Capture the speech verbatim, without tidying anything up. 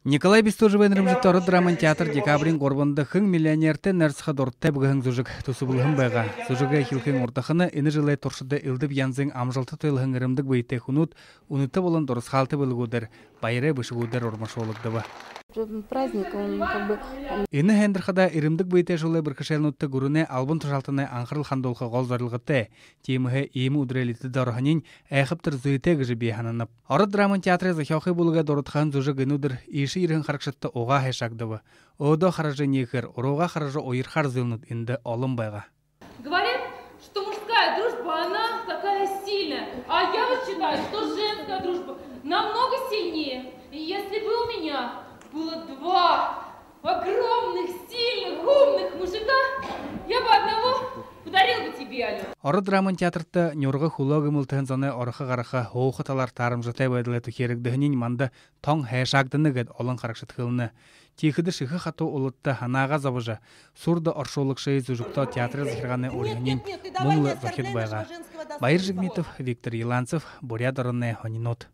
Николай Бестужевэй нэрэмжэтэ Ород драмын театр декабриин гурбанда «Хэн миллионертэй нойрсохо дуратай бэ» гэһэн зүжэг түсэблэһэн байгаа. Зүжэгэй эхилхын урдахана энэ жэлэй туршада элдэб янзын амжалта туйлаһан эрэмдэг бэетэй хүнүүд үнэтэ болон дурасхаалта бэлэгүүдээр, баярай бэшэгүүдээр урмашуулагдаба. Праздник, он как бы... Энэ һайндэрхэдэ эрэмдэг бэетэйшүүлэй бэрхэшээлнүүдтэ гүрэнэй албан тушаалтанай анхарал хандуулха гол зорилготой. Тиимэһээ иимэ үдэрэй литэдэ ороһониинь айхабтар зүйтэй гэжэ би һананаб. Ород драмын театрай зохёохы бүлэгэй дурадхаһан зүжэг энэ үдэр иишэ ерэһэн харагшадта угаа һайшаагдаба. Өөдөө хаража энеэхээр, уруугаа хаража уярхаар зүйлнүүд эндэ олон байгаа. Говорят, что мужская дружба, она такая сильная. А я вот считаю, что женская дружба намного сильнее. И если бы у меня было два огромных, сильных, умных мужика, я бы одного подарил бы тебе, Алёна. Ород драмын театрта нюрга хүлөө гэмэлтэһэн зоной орохо гараха, һууха талаар таарамжатай байдалай түхеэрэгдэһэниинь манда тон һайшаагдана гээд олон харагшад хэлэнэ. Тиихэдэ шэхэ хатуу уладта һанаагаа зобожо, суурда оршуулагшые зүжэгтөө театрай захиргаанай уриһониинь мүн лэ зохид байгаа. Баяр Жигмитов, Виктор Еланцев, Буряад ороной һонинууд.